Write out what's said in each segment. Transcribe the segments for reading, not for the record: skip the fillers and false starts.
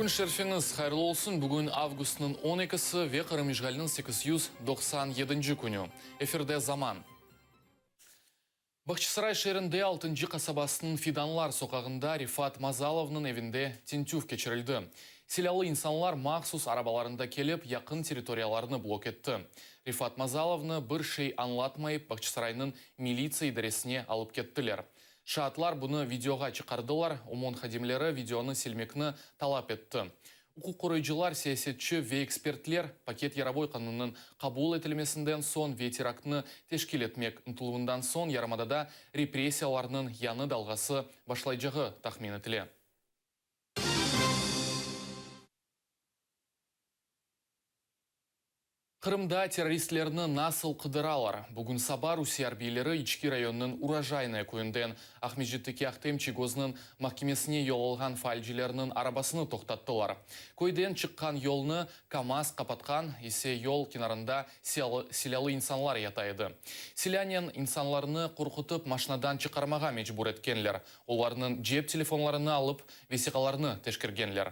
Kün şerfiñiz hayırlı olsun! Bugün avgustnıñ on ekisi ve Qırım işğaliniñ 897-nci künü. Efirde Zaman. Bağçasaray şeerinde altıncı qasabasınıñ Fidanlar soqağında Refat Mazalovnıñ evinde tintüv keçirildi. Silâlı insanlar mahsus arabalarında kelip, yaqın territoriyalarnı blok etti. Refat Mazalovnı bir şey añlatmayıp Bağçasaraynıñ militsiya idaresine alıp kettiler. Şaatlar bunı videoğa çıqardılar, OMON hadimleri videonı silmekni talap etti. Uquq qoruyıcılar, siyasetçi ve ekspertler paket Yarovoy qanunınıñ qabul etilmesinden soñ ve teraktnı teşkil etmek ıntıluvından soñ yarımadada repressiyalarnıñ yañı dalğası başlaycağı tahmin etile. Qırımda terroristlerni nasıl qıdıralar? Bugün saba Rusiye arbiyleri İçki rayonınıñ Urojaynoye köyünden Aqmescitteki Ahtem Çiygoznıñ mahkemesine yol alğan faalcilerniñ arabasını toqtattılar. Köyden çıqqan yolnı KAMAZ qapatqan, ise yol kenarında silâlı insanlar yata edi. Silânen insanlarnı qorqutıp maşinadan çıqarmağa mecbur etkenler. Olarnıñ cep telefonlarını alıp, vesiqalarını teşkergenler.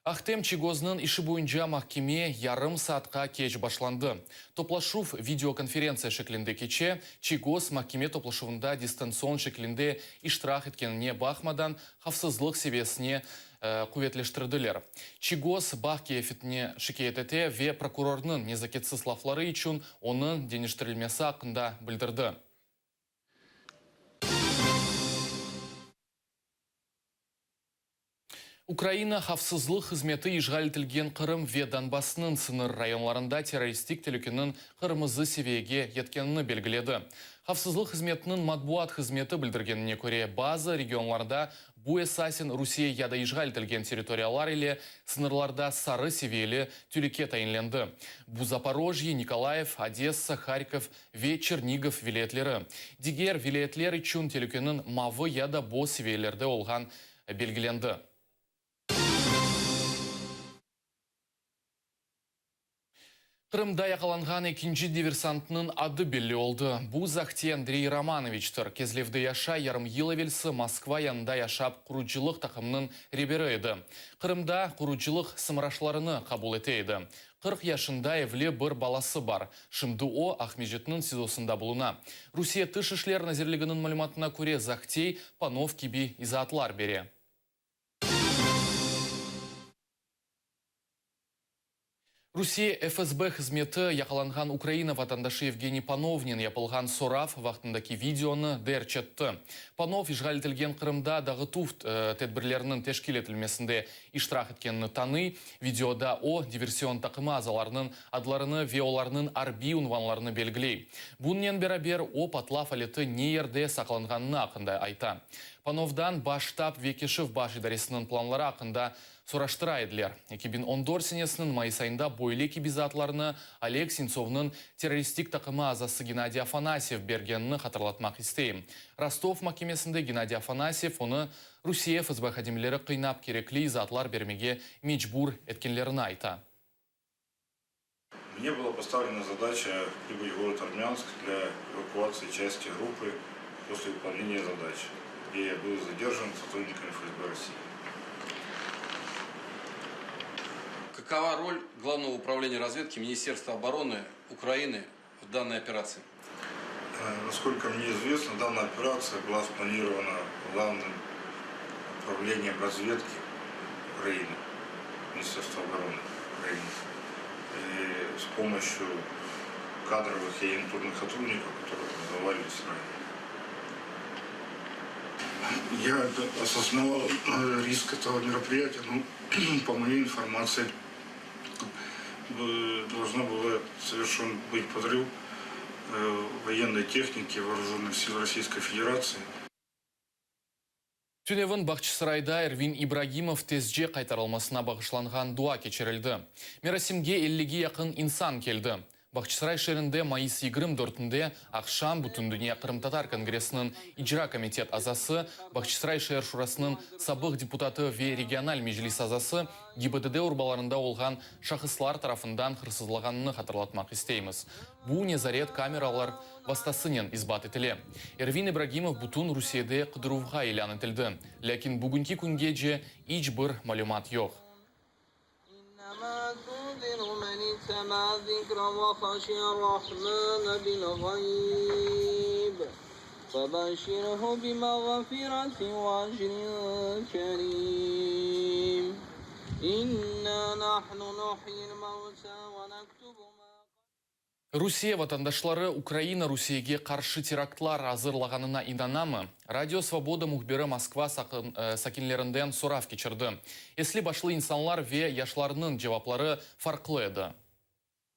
Ahtem Çiygoznıñ işi boyunca mahkeme yarım saatqa keç başlandı. Toplaşuv videokonferentsiya şeklinde keçe, Çiygoz mahkeme toplaşuvında distantsion şeklinde iştirak etkenine baqmadan, havfsızlıq seviyesine quvetleştirdiler. Çiygoz bağ keyfiyetine şikâyet ete ve prokurornıñ nezaketsiz lafları içün onıñ deñiştirilmesi aqqında bildirdi. Ukraina havfsızlıq hızmeti işğal etilgen Qırım ve Donbassnıñ sıñır rayonlarında terroristik telükeniñ qırmızı seviyege yetkenini belgiledi. Havfsızlıq hızmetiniñ matbuat hızmeti bildirgenine köre, bazı regionlarda bu esasen Rusiye ya da işğal etilgen territoriyalar ile sıñırlarda sarı seviyeli telüke tayinlendi. Bu Zaporojye, Nikolayev, Odessa, Harkov ve Çernigov vilâyetleri. Diger vilâyetler içün telükeniñ mavı ya da boz seviyelerde olğan belgilendi. Qırımda yaqalanğan ekinci diversantnıñ adı belli oldı. Bu Zahtiy Andrey Romanoviçtir. Kezlevde yaşay, yarım yıl evelsi Moskva yanında yaşap qurucılıq taqımınıñ reberi edi. Qırımda qurucılıq sımarışlarını qabul ete edi. 40 yaşında evli, bir balası bar. Şimdi o, Aqmescitniñ SİZOsında buluna. Rusiye Tış işler nazirliginiñ malümatına köre, Zahtey, Panov kibi izaatlar bere. Rusiye FSB hızmeti yaqalanğan Ukraina vatandaşı Yevgeniy Panovnen yapılğan sorav vaqtındaki videonı derc etti. Panov işğal etilgen Qırımda dağıtuv tedbirleriniñ teşkil etilmesinde iştirak etkenini tanıy. Videoda o, diversion taqımı azalarınıñ adlarını ve olarnıñ arbiy unvanlarını belgiley. Bunnen beraber, o, patlav aleti ne yerde saqlanğanını aqqında ayta. Panovdan Baş ştab ve Keşif baş idaresiniñ planları aqqında soraştıra ediler. 2014 senesiniñ mayıs ayında böyle kibi izaatlarnı Oleg Sentsovnıñ terroristik taqımı azası Gennadiy Afanasyev bergenini hatırlatmaq isteyim. Rostov mahkemesinde Gennadiy Afanasyev onı Rusiye FSB hadimleri qıynap kerekli izaatlar bermege mecbur etkenlerini ayta. Мне была поставлена задача прибыть в город Армянск для эвакуации части группы после выполнения задач, где я был задержан сотрудниками ФСБ России. Какова роль Главного управления разведки Министерства обороны Украины в данной операции? Э, насколько мне известно, данная операция была спланирована Главным управлением разведки Украины, Министерства обороны Украины, и с помощью кадровых и агентурных сотрудников, которые назывались ранее. Я осознавал э, риск этого мероприятия, но по моей информации должно было совершен быть подрыв э, военной техники Вооруженных сил Российской Федерации. Tünevin Bağçasarayda Ervin İbragimov tezce qaytarılmasına bağışlanğan dua keçirildi. Merasimge ellige yaqın insan keldi. Bağçasaray şeerinde mayıs 24-nde aqşam Bütündünya qırımtatar kongressiniñ icra komitet azası, Bağçasaray şeer şurasınıñ sabıq deputatı ve regional meclis azası GİBDD urbalarında olğan şahıslar tarafından hırsızlağanını hatırlatmaq isteymiz. Bu nezaret kameralar vastasınen isbat etile. Ervin İbragimov bütün Rusiyede qıdıruvğa ilân etildi, lâkin bugünki küngece iç bir malümat yoq. Rusiye vatandaşları Ukraina Rusiyege qarşı teraktlar azırlağanına inanamı? Radio Svoboda mühbiri Moskva sakinlerinden sorav keçirdi. Esli-başlı insanlar ve yaşlarnıñ cevapları farqlı edi.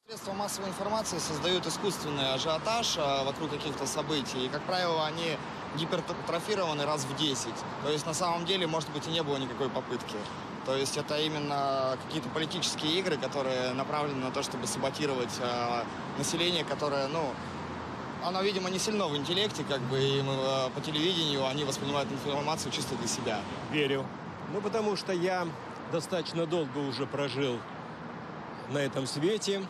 Средства массовой информации создают искусственный ажиотаж вокруг каких-то событий. И, как правило, они гипертрофированы раз в 10. То есть, на самом деле, может быть, и не было никакой попытки. То есть, это именно какие-то политические игры, которые направлены на то, чтобы саботировать население, которое, ну, оно, видимо, не сильно в интеллекте, как бы, и по телевидению они воспринимают информацию чисто для себя. Верю. Ну, потому что я достаточно долго уже прожил на этом свете.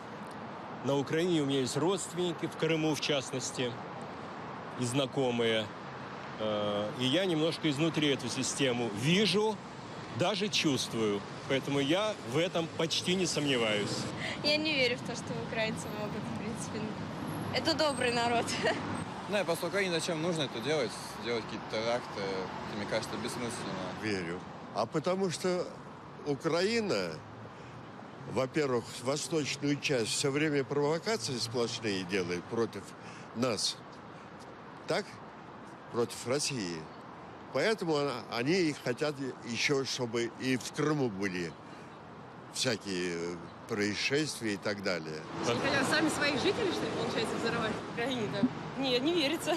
На Украине у меня есть родственники, в Крыму в частности, и знакомые. И я немножко изнутри эту систему вижу, даже чувствую. Поэтому я в этом почти не сомневаюсь. Я не верю в то, что украинцы могут, в принципе. Это добрый народ. Знаю, просто Украине зачем нужно это делать, делать какие-то теракты, это, мне кажется, бессмысленно. Верю. А потому что Украина, во-первых, восточную часть все время провокации сплошные делает против нас. Так? Против России. Поэтому они хотят еще, чтобы и в Крыму были всякие происшествия и так далее. Они хотят сами своих жителей, что ли, получается, взорвать в Украине-то? Нет, не верится.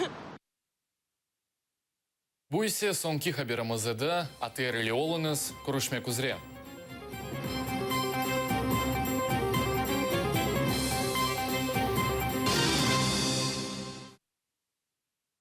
Bu ise soñki haberimiz edi. ATR ile oluñız. Körüşmek üzre.